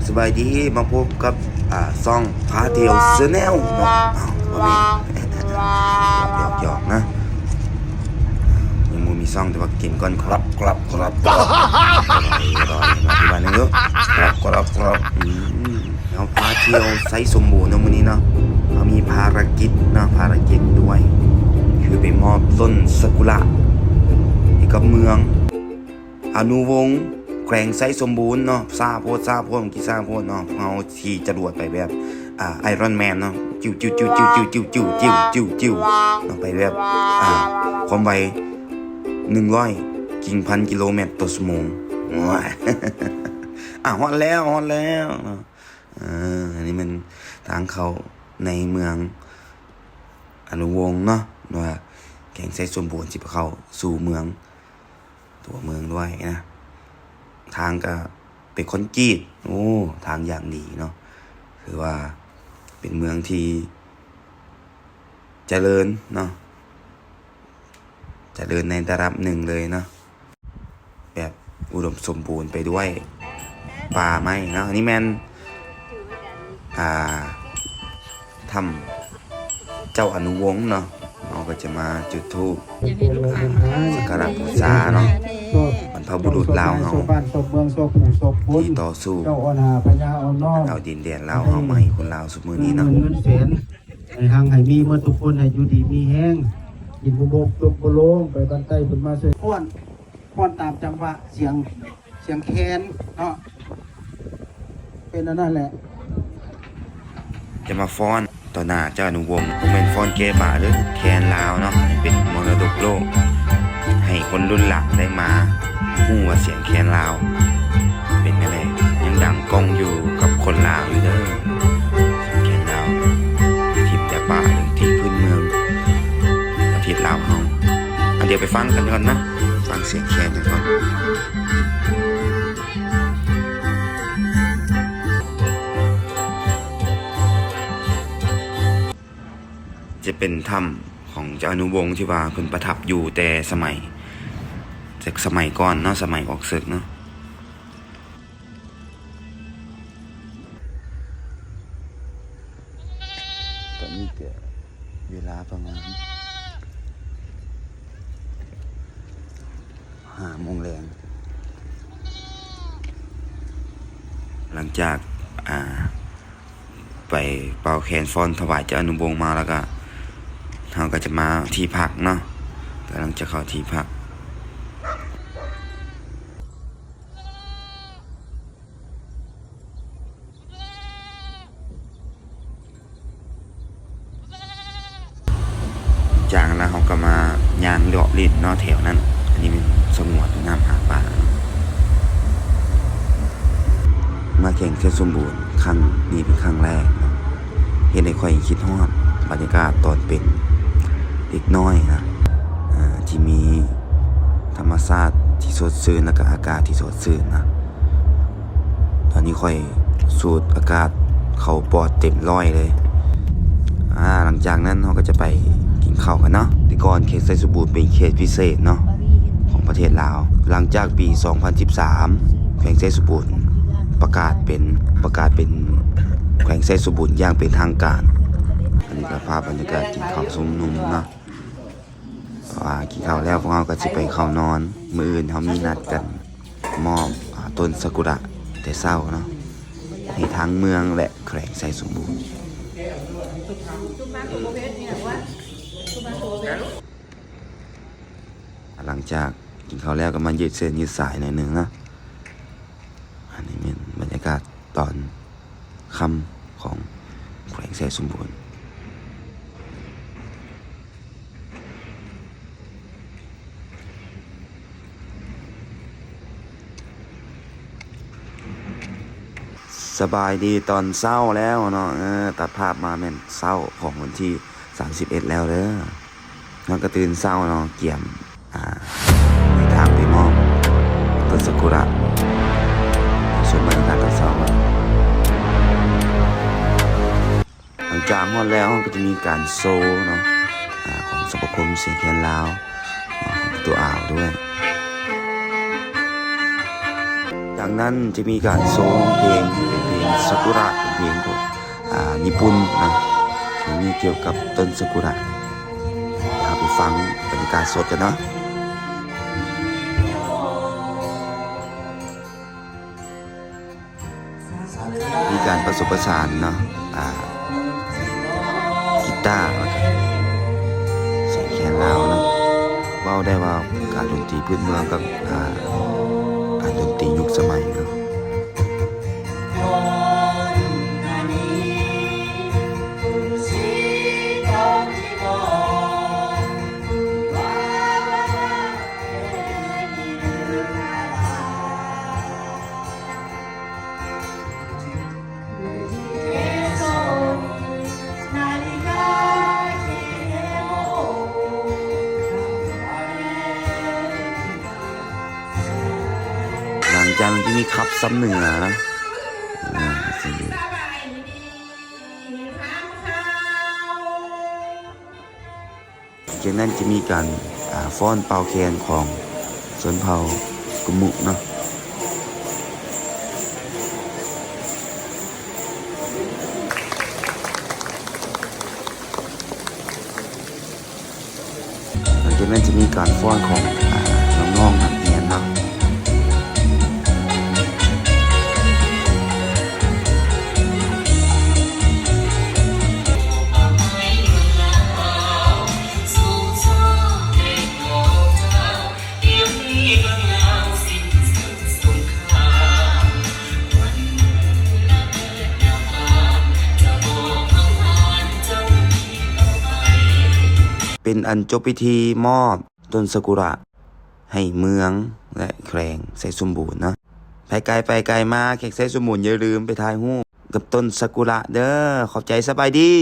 ສະບາຍດີ ມາພົບກັບ ອ່າ ຊ່ອງພາທ່ຽວແຊນແນວເນາະ. ອ້າວ ບໍ່ແມ່ນ ຫຍອກໆ ນະ ຍັງບໍ່ມີຊ່ອງ ແຕ່ວ່າກິນກ່ອນ ກຣອບ ກຣອບ ກຣອບ ອະຮ່ອຍ ອະຮ່ອຍ ມາທີ່ບ້ານນີ້ເດີ ກຣອບ ກຣອບ ກຣອບ. ອືມ ເຮົາພາທ່ຽວໄຊສົມບູນເນາະ ມື້ນີ້ເນາະ. ເຮົາມີພາລະກິດເນາະ ພາລະກິດດ້ວຍ ຄືໄປມອບຕົ້ນຊາກຸຣະໃຫ້ກັບເມືອງອະນຸວົງ ແຂວງໄຊສົມບູນເນາະ. ຊ້າໂພດ ຊ້າໂພດ ເມື່ອກີ້ຊ້າໂພດເນາະ. ເຮົາຂີ່ຈະຫຼວດໄປແບບ ອ່າ ໄອຣອນແມນເນາະ ຈິ້ວໆໆໆ ເນາະ ໄປແບບ ອ່າ ຄວາມໄວໜຶ່ງຮ້ອຍກິງພັນກິໂລແມັດຕໍ່ຊົ່ວໂມງ. ໂອ້ຍ ອ່າ ຮອດແລ້ວ ຮອດແລ້ວເນາະ. ເອີ ອັນນີ້ແມ່ນທາງເຂົ້າໃນເມືອງອະນຸວົງເນາະ ວ່າແຂວງໄຊສົມບູນ ຊິໄປເຂົ້າສູ່ເມືອງ ຕົວເມືອງດ້ວຍນະ. ທາງກະເປັນຄອນກຣີດ ໂອ້ ທາງຢ່າງດີເນາະ. ຖືວ່າເປັນເມືອງທີ່ຈະເລີນເນາະ ຈະເລີນໃນລະດັບໜຶ່ງເລີຍເນາະ ແບບອຸດົມສົມບູນໄປດ້ວຍປ່າໄມ້ເນາະ. ອັນນີ້ແມ່ນ ອ່າ ຖ້ຳເຈົ້າອະນຸວົງເນາະ. ເຮົາກໍຈະມາຈຸດທູບສັກກາລະບູຊາເນາະ ບັນພະບຸລຸດລາວເຮົາທີ່ຕໍ່ສູ້ເອົາດິນແດນລາວເຮົາມາໃຫ້ຄົນລາວຊຸມມື້ນີ້ເນາະ. ໃຫ້ຮັ່ງໃຫ້ມີໝົດທຸກຄົນ ໃຫ້ຢູ່ດີມີແຮງ ກິນບໍ່ບົກ ຕົກບໍ່ລົງ ໄປບ້ານໃຕ້ເພິ່ນມາຊ່ວຍຟ້ອນ ຟ້ອນຕາມຈັງຫວະສຽງ ສຽງແຄນເນາະ ເປັນອັນນັ້ນແຫຼະ. ຈະມາຟ້ອນຕໍ່ໜ້າເຈົ້າອະນຸວົງ ບໍ່ແມ່ນຟ້ອນແກ້ບາເດີ້ ແຄນລາວເນາະ ໃຫ້ເປັນມໍລະດົກໂລກ ໃຫ້ຄົນລຸ້ນຫຼັງໄດ້ມາຮູ້ວ່າສຽງແຄນລາວເປັນແນວໃດ ຍັງດັງກ້ອງຢູ່ກັບຄົນລາວຢູ່ເດີ້. ແຄນລາວ ທີ່ແຕ່ປ່າເລື່ອງທີ່ພື້ນເມືອງປະເທດລາວເຮົາ. ອັນດຽວໄປຟັງກັນກ່ອນນະ ຟັງສຽງແຄນກັນກ່ອນ. ຈະເປັນຖ້ຳຂອງເຈົ້າອະນຸວົງທີ່ວ່າເພິ່ນປະທັບຢູ່ແຕ່ສະໄໝ ແຕ່ສະໄໝກ່ອນເນາະ ສະໄໝອອກເສິກເນາະ. ຕອນນີ້ກະເວລາປະມານຫ້າໂມງແລງ ຫຼັງຈາກ ອ່າ ໄປເປົ່າແຄນຟ້ອນຖວາຍເຈົ້າອະນຸວົງມາແລ້ວກະ ເຮົາກະຈະມາທີ່ພັກເນາະ ກຳລັງຈະເຂົ້າທີ່ພັກ. ຈາກນັ້ນເຮົາກະມາຍ່າງເລາະຫຼິ້ນເນາະແຖວນັ້ນ. ອັນນີ້ແມ່ນສະຫງວນນ້ຳຫາປາເນາະ. ມາແຂວງໄຊສົມບູນຄັ້ງນີ້ເປັນຄັ້ງແລກເນາະ ເຮັດໃຫ້ຂ້ອຍຄິດຮອດບັນຍາກາດຕອນເປັນເດັກນ້ອຍນະ ເອີ ທີ່ມີທຳມະຊາດທີ່ສົດຊື່ນ ແລ້ວກະອາກາດທີ່ສົດຊື່ນນະ. ຕອນນີ້ຂ້ອຍສູດອາກາດເຂົ້າປອດເຕັມຮ້ອຍເລີຍ. ອາ ຫຼັງຈາກນັ້ນເຮົາກະຈະໄປກິນເຂົ້າກັນເນາະ. ແຕ່ກ່ອນເຂດໄຊສົມບູນເປັນເຂດພິເສດເນາະ ຂອງປະເທດລາວ. ຫຼັງຈາກປີສອງພັນສິບສາມ ແຂວງໄຊສົມບູນປະກາດເປັນ ປະກາດເປັນແຂວງໄຊສົມບູນຢ່າງເປັນທາງການ. ອັນນີ້ກະພາບບັນຍາກາດກິນເຂົ້າຊຸມນຸມເນາະ. ເພາະວ່າກິນເຂົ້າແລ້ວ ພວກເຮົາກະຊິໄປເຂົ້ານອນ. ມື້ອື່ນເຮົາມີນັດກັນມອບ ອາ ຕົ້ນຊາກຸຣະແຕ່ເຊົ້າເນາະ ໃຫ້ທັງເມືອງ ແລະ ແຂວງໄຊສົມບູນ. ຫຼັງຈາກກິນເຂົ້າແລ້ວກະມາຢືດເສັ້ນຢືດສາຍໜ້ອຍໜຶ່ງເນາະ. ອັນນີ້ແມ່ນບັນຍາກາດຕອນຄ່ຳຂອງແຂວງໄຊສົມບູນ. ສະບາຍດີຕອນເຊົ້າແລ້ວເນາະ. ເອີ ຕັດພາບມາແມ່ນເຊົ້າຂອງວັນທີສາມສິບເອັດແລ້ວເດີ. ເຮົາກະຕື່ນເຊົ້າເນາະ ກຽມ ອ່າ ເດີນທາງໄປມອບຕົ້ນຊາກຸຣະ. ຊົມບັນຍາກາດຕອນເຊົ້າກ່ອນ. ຫຼັງຈາກຮອດແລ້ວ ເຮົາກະຈະມີການໂຊເນາະ ອາ ຂອງສະມາຄົມສຽງແຄນລາວ ຂອງປະຕູອ່າວດ້ວຍ. ຈາກນັ້ນຈະມີການໂຊຮ້ອງເພງ ເປັນເພ ປຸ່ນນະ ທີ່ມີກ່ຽວກັບຕົ້ນຊາກຸຣະ. ເຮົາໄປຟັງບັນຍາກາດສົດກັນເນາະ. ມີການປະສົມປະສານເນາະ ອ່າ ກີຕາ ແລ້ວກະສຽງແຄນລາວເນາະ. ເວົ້າໄດ້ວ່າການດົນຕີພື້ນເມືອງກັບ ອ່າ ການດົນຕີຍຸກສະໄໝເນາະ. ຫຼັງຈາກນັ້ນຈະມີຂັບຊຳເໜືອນະ ອ່າ ຈາກນັ້ນຈະມີການ ອ່າ ຟ້ອນເປົ່າແຄນຂອງຊົນເຜົ່າກຸມຸເນາະ. ຫຼັງຈາກນັ້ນຈະມີການຟ້ອນຂອງ ອ່າ ນ້ອງໆນັກຮຽນເນາະ. ເປັນອັນຈົບພິທີມອບຕົ້ນຊາກຸຣະໃຫ້ເມືອງ ແລະ ແຂວງໄຊສົມບູນເນາະ. ໃຜໄກໄປໄກມາແຂວງໄຊສົມບູນ ຢ່າລືມໄປຖ່າຍຮູບກັບຕົ້ນຊາກຸຣະເດີ້. ຂອບໃຈ, ສະບາຍດີ.